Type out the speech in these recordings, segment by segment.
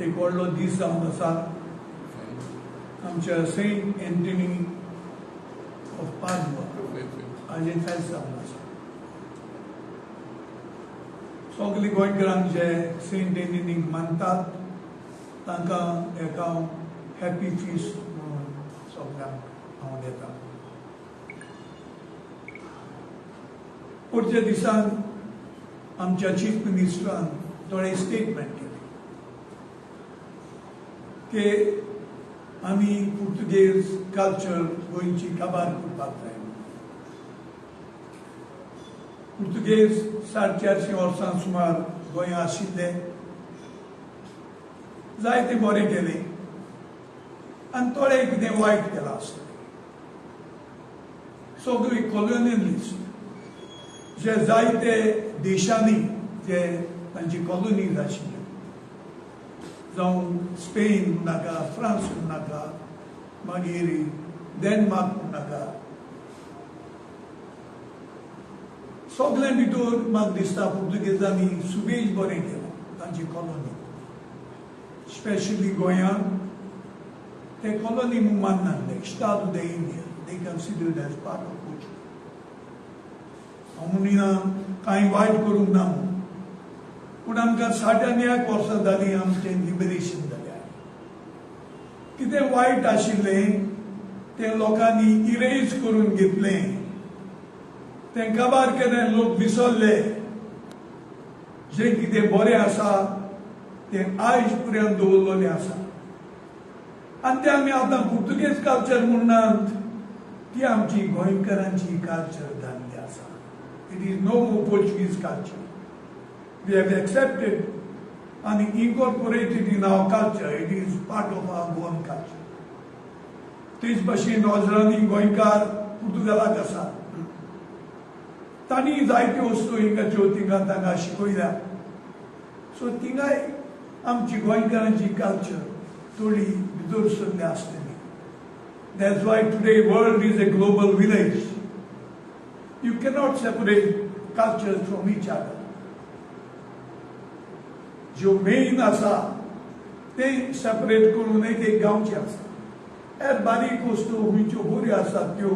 एक व्हडलो दीस जावन आसा, आमच्या सेंट एंटनी ऑफ पादवा हाजें फेस्त जावन आसा. सगळे गोंयकारांक जे सेंट एंटनीक मानतात तांकां एक हांव हॅपी फिस्ट म्हणून सगल्यांक हांव दिता. पुढच्या दिसान आमच्या चीफ मिनिस्टरान थोडे स्टेटमेंट केले की आमी पुर्तुगेज कल्चर गोंयची काबार करपाक जाय. पुर्तुगेज 450 वर्सां सुमार गोंया आशिल्ले, जायते बरें केलें आनी थोडे कितें वायट केलां आसतलें. सगळी कॉलोनियलिस्ट जे जायते देशांनी जे तांची कॉलनीज आशिल्ल्यो, जावं स्पेन नाका, फ्रांस नाका, मागीर डेनमार्क नाका, सगळे भितर म्हाका दिसता पुर्तुगेजांनी सुबेज बरें केलां तांची कॉलनी, स्पेशली गोंयांत. ते कॉलनी म्हूण माननासले. Estado de India they considered as part of Portugal. हांव म्हणिना कांय वायट करूंक ना म्हूण, पूण आमकां 61 वर्सां जालीं आमचें लिबरेशन जालें. कितें वायट आशिल्लें तें लोकांनी इरेज करून घेतलें, तें काबार केलें, लोक विसरले. जें कितें बरें आसा तें आयज पर्यंत दवरलेलें आसा आनी तें आमी आतां पुर्तुगेज कल्चर म्हणनात, ती आमची गोंयकारांची कल्चर जाल्ली आसा. It is no more Portuguese culture. We have accepted and incorporated in our culture. It is part of our Goan culture. तेच भशेन हजरांनी गोंयकार पुर्तुगालाक आसा, तांणी जायत्यो वस्तू हिंगाच्यो थिंगा तांकां शिकयल्या. सो थिंगाय आमची गोंयकारांची कल्चर थोडी भितर सरल्या आसतली. That's why today world is a global village. You cannot separate cultures from each other. ज्यो मेन आसा ते सेपरेट करून एक एक गांवचे आसा, हेर बारीक वस्तू खंयच्यो बऱ्यो आसात त्यो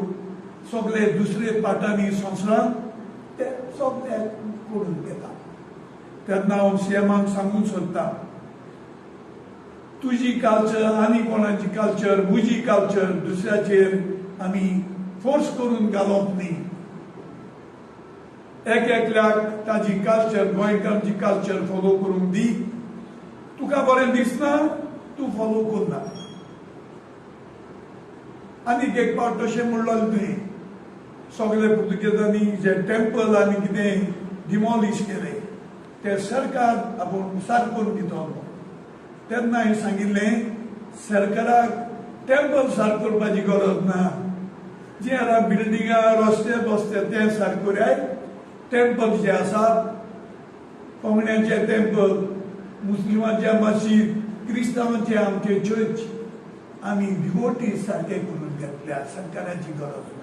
सगळे दुसरे पार्टांनी संवसारांत ते सगळे करून घेता. तेन्ना हांव सीएमाक सांगूंक सोदता, तुजी कल्चर आनी कोणाची कल्चर, म्हजी कल्चर दुसऱ्याचेर आमी फोर्स करून घालप न्ही. एक एकल्याक ताजी कल्चर, गोंयकारांची कल्चर फॉलो करूंक दी. तुका बरें दिसना, तूं फॉलो करना. आनीक एक फावट तशें म्हणलो तुवें, सगळे पुर्तुगेजांनी जे टेम्पल आनी कितें डिमॉलिश केले ते सरकार आपूण सारक करून दितलो. तेन्ना हांवें सांगिल्लें, सरकाराक टेम्पल सारक करपाची गरज ना. जे आतां बिल्डिंगां, रस्ते बसते ते सारक करयाय. टेम्पल जे आसात, कोंगण्याचे टेम्पल, मुस्लिमांचे मशीद, क्रिस्तांवांचे आमचे चर्च, आमी डिवोटी सारके करून घेतल्या, सरकाराची गरज ना.